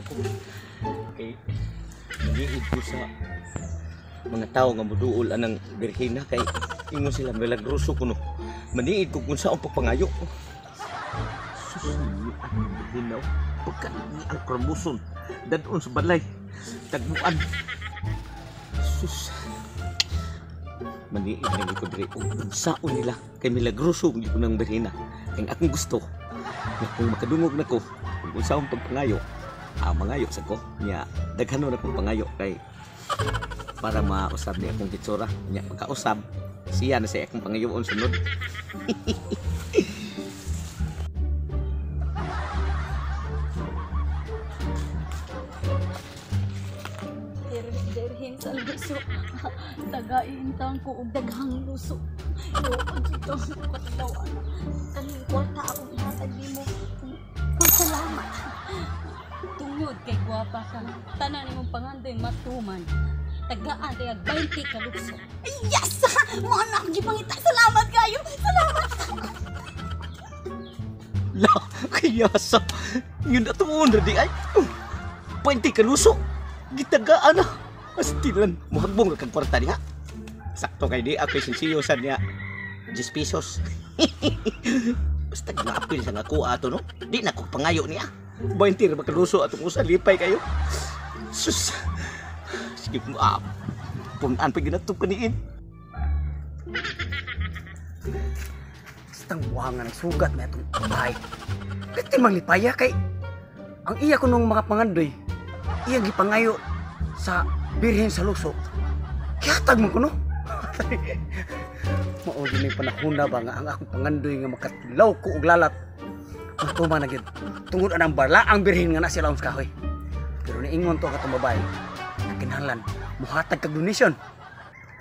ko. Kay nangiid ko sa mga tao nga muduol anang birhina kay ingon sila milagroso kuno. Maniid ko kung saong pagpangayo. Sus, ang birhina. Pagka ni ang kromoson dadon sa balay. Tagbuan. Sus. Maniid na ko diri og unsaon nila kay milagroso gyud ko ng birhina. Ang akong gusto na kung makadungog na ko kung unsaon pagpangayo, mangayo sa ko nya daghanon akong pangayo kay para mausab ni akong hitsura nya pagkausab siya na sa akong pangayoon sunod. Derhin sa luso. Tagain tang ko og daghang luso. Yo, dito katilaw ana. Kaning kwarta akong ihatag nimo. Salamat. Tungod kay gwapa ka. Tanan nimong pangandoy matuman. Tagaan tayag 20 ka luso. Yes! Mo na akong gipangita. Salamat kayo. Salamat. La, kaya sa yun na tuon ra di ay. 20 ka luso. Gitagaan na. Astilan, muhagbong ra kag kwarta diha. Sakto kay di ako sinsiyo sad niya. 10 pesos. Basta gapil sa nga kuha ato no. Di na ko pangayo niya. 20 ra makaluso atong usa lipay kayo. Sus. Sige mo punan pa ginatop kaniin. Bastang buhangan ang sugat na itong bahay. Pwede manglipaya kay ang iya ko nung mga pangandoy, iyang gipangayo sa Birhen sa Luso. Kihatag mo ko no? Mao gyud ning panahon na ba nga ang akong pangandoy nga makatilaw ko og lalat. Matuma na gyud. Tungod anang balaang birhen nga na sila sa kahoy. Pero niingon to katong babae, nga kinahanglan muhatag kag donation.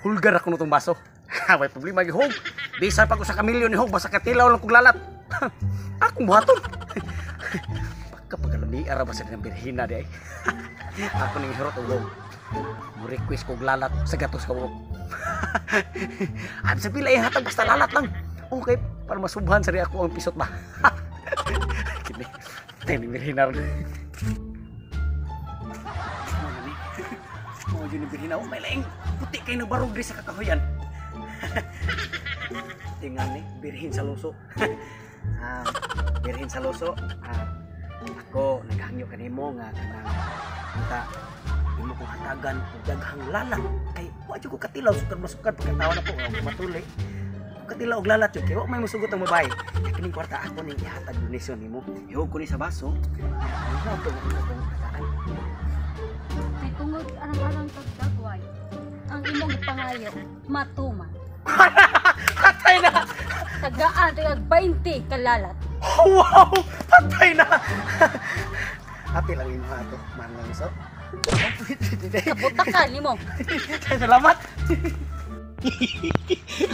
Hulgar ako no tong baso. Way problema gihog. Bisan pag usa ka milyon ni hog basta katilaw lang kog lalat. Akong buhaton. Pagkapagalami ara ba sa ng birhina di ay. Ako ning hirot og hog. Mo request kog lalat sa gatos ka buok. Abi sa pila hatag basta lalat lang. Okay, para masubhan sa ako ang pisot ba. Kini. Teni birhina ron. Mo jud ni birhina, oh, may laing puti kay nabarog diri sa kakahuyan. Tingnan ni Birhen sa Luso. Birhen sa Luso, ako naghangyo kanimo nga kanang unta imo kong hatagan og daghang lalat kay wa jud ko katilaw sukad masukad pagkatawa na po nga matuli. Katilaw og lalat jud kay wa may musugot ang babae. Kay kining kwarta ako ning ihatag donation nimo. Ihog ko ni sa baso. Ano to akong tagaan? Kay tungod arang-arang kag dagway, ang imong gipangayo matuman. Patay na! Tagaan tayag 20 kalalat. Oh, wow! Patay na! Ate lang imo ato, mangang so. Kabutakan nimo. Salamat.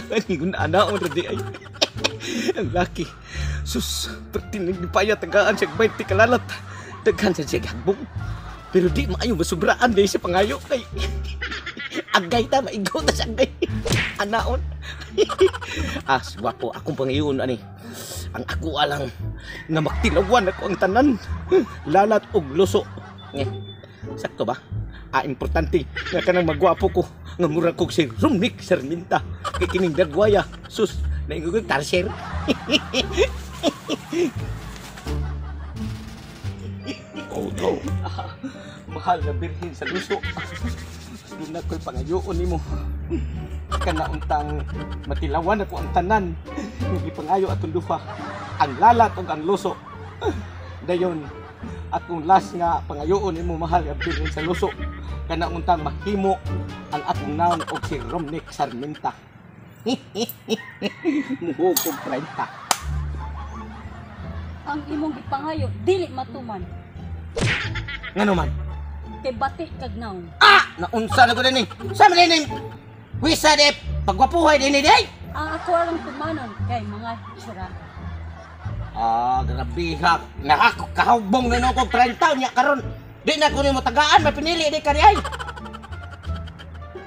Ang ana on ra di ay. Ang laki. Sus, pertinig ni paya tagaan siya 20 kalalat. Daghan sa siya hagbong. Pero di maayo masubraan di siya pangayo kay agay ta maigo ta sa agay. Anaon. Gwapo akong pangayoon ani. Ang ako alang nga maktilawan ako ang tanan. Lalat og luso. Nge. Sakto ba? Importante nga kanang magwapo ko nga mura kog si Romnick Sarmenta kay kining dagwaya. Sus, naingon ko tarser. Oh no. Mahal na Birhen sa Luso. Doon na ko'y pangayoon nimo. Kana untang matilawan ako ang tanan. Hindi pangayo atong duha. Ang lalat ug ang luso. Dayon akong last nga pangayoon nimo mahal nga Birhen sa Luso. Kana untang mahimo ang akong naon og si Romnick Sarmenta. Muhog og 30. Ang imong gipangayo dili matuman. Ngano man? Kay bati kag naon. Naunsa na ko dinhi. Sa man dinhi? Wisa de pagwapuhay dinhi day. Ang ako alang tumanon kay mga tsura. Grabe ha. Nakakahugbong na ko 30 nya karon. Di na ko nimo tagaan, may pinili di ka di ay.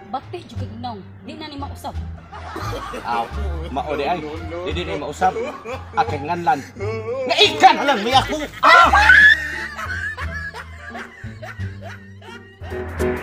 Bati jud kag naon. Di na ni mausap. Aw, mao di ay. Di di ni mausap. Akay nganlan. Naikan lang may ako. Ha.